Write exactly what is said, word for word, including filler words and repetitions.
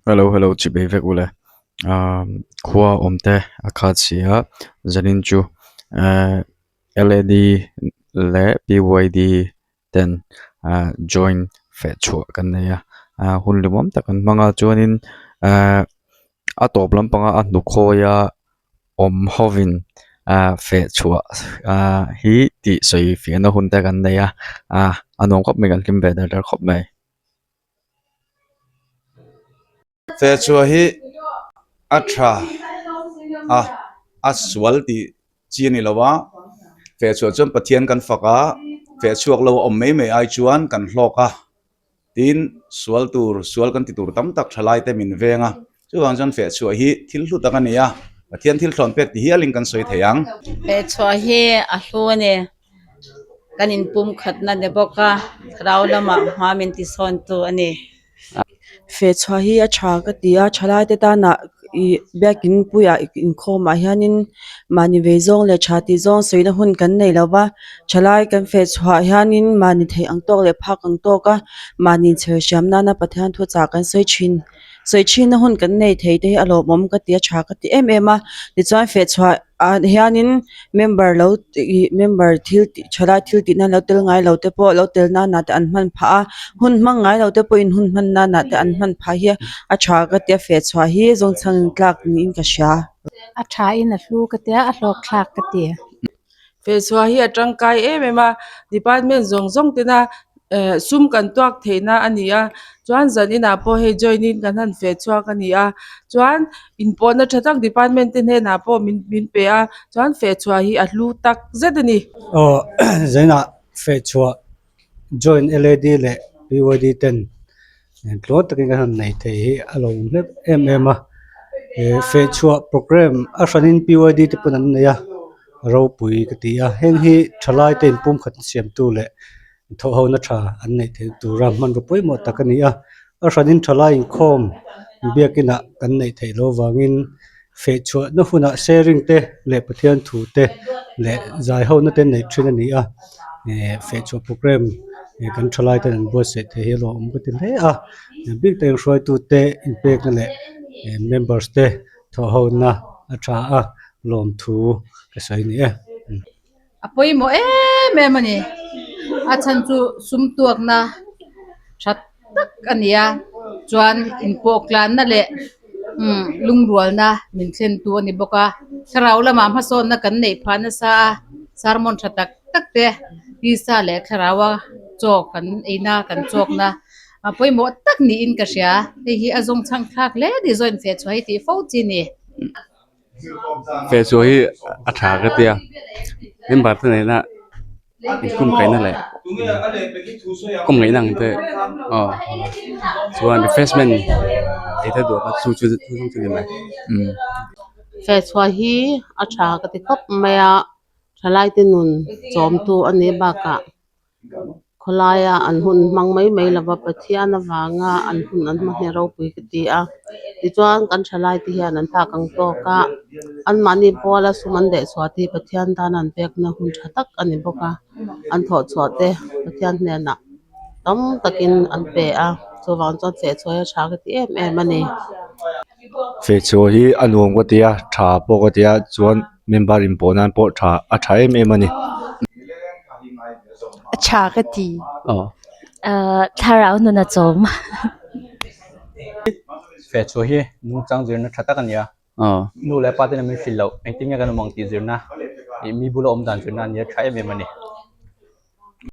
Hello, hello, chibai vek u le. Um, khua um te a khat sia, zanin chu, eh, L A D le P Y D ten, ah, joint fe chhuah kan nei a. Ah, hun limawm tak kan hmang a, chuanin, ah, a tawp lampanga a hnukhawia awm hovin, ah, fe chhuah, ah, hi tih sawi fiahna hun te kan nei a. Ah, a nuam khawp mai, kan hlim ve der der khawp mai. Fe chhuah hi a ṭha a, a sual tih chi a ni lo a. Fe chhuah chuan Pathian kan fak a, fe chhuak lo a awm mai mai ai chuan kan hlawk a. Tin, sual tur, sual kan ti tur tam tak ṭhalai te min veng a. Chuvang chuan fe chhuah hi thil hlu tak a ni a. Pathian thil thlawn pek ti hialin kan sawi thei ang. Fe chhuah hi a hlu a ni. Kan inpumkhatna ni bawk a, thlarau lama hma min tisawntu a ni. Fe chhuah hi a ṭha ka ti a, ṭhalai te tana i biakin puia inkhawmah hianin mahni vei zawng leh ṭha tih zawng sawina hun kan nei lo va. Ṭhalai kan fe chhuah hianin mahni theih ang tawk leh phak ang tawka mahni chher hriam nana Pathian thu chah kan sawi ṭhin. Sawi ṭhinna hun kan nei thei te hi a lawmawm ka ti a, ṭha ka ti em em a. Tichuan fe chhuah ah hianin member lo i, member thil ti, ṭhalai thil tihna lo tel ngai lo te pawh lo tel nana te an hman phah a, hun hmang ngai lo te pawhin hun hman nana te an hman phah hi a ṭha ka ti a, fe chhuah hi zawng chhang tlak niin ka hria. A ṭha in a hlu ka ti a, a hlawk thlak ka ti. Fe chhuah hi a ṭangkai em em a, department zawng zawng tina, eh, sum kan tuak theihna a ni a, chuan zaninah pawh hei join-in kan han fe chhuak a ni a, chuan inpawhna ṭha tak department te hnenah pawh min, min pe a, chuan fe chhuah hi a hlu tak zet a ni. Aw, zaninah fe chhuah joint L A D leh P Y D ten, eh, tlawm takin kan han nei thei hi a lawm hlek em em a. Eh, fe chhuah program a hranin P Y D te pawn an nei a, ropui ka ti a. Heng hi ṭhalai te inpumkhat siamtu leh thawhhona ṭha an neih theih tura hmanraw pawimawh tak a ni a. A hranin ṭhalai inkhawm biakinah kan neih theih loh vangin fe chhuahna hunah sharing te leh Pathian thu te leh zaihona te an nei ṭhin a ni a. Eh, fe chhuah program, eh, kan ṭhalai ten an buatsaih thei hi a lawmawm ka ti hle a. Eh, bik takin hruaitu te inpekna leh, eh, members te thawhhona a ṭha a, lawmthu ka sawi a ni e. A pawimawh em em a ni. A chhan chu sum tuakna ṭha tak a ni a, chuan inpawh tlanna leh, um, lungrualna min thlentu a ni bawk a. Thlarau lama hmasawnna kan neih phah nasa a, sermon ṭha tak tak te, tisa leh thlaraua chawk kan eina, kan chawkna a pawimawh tak niin ka hria. Hei hi a zawng chhang thlak hle ni zawin fe chhuah hi tih fo chi ni. Fe chhuah hi a ṭha ka ti a. Member te neina inkum kaina leh kum ngaina ang te, aw, chuan refreshment ei te duh ka chu, chu, chu, chu ni mai. Mm. Fe chhuah hi a ṭha ka ti khawp mai a, ṭhalai te nun chawmtu a ni bakah khawlaia an hun hmang mai mai lova, Pathian avanga an hun an hmang hi ropui ka ti a. Tichuan kan ṭhalai te hian an phak ang tawk a, anmahni pawla sum an deh chhuah te hi Pathian tan an pekna hun ṭha tak a ni bawk a, an thawh chhuah te Pathian hnenah tam takin an pe a, chuvang chuan fe chhuah hi a ṭha ka ti em em a ni. Fe chhuah hi a nuam ka ti a, ṭha pawh ka ti a, chuan member inpawh nan pawh ṭha, a ṭha em em a ni. A ṭha ka ti. Aw. Ah, thlarau nun a chawm. Fe chhuah hi nungchang zirna ṭha tak a ni a. Aw. Nu leh pa ten min hrilh loh, engtin nge kan awm ang tih zirna, i mi bula awm dan zirna a ni a, ṭha em em a ni.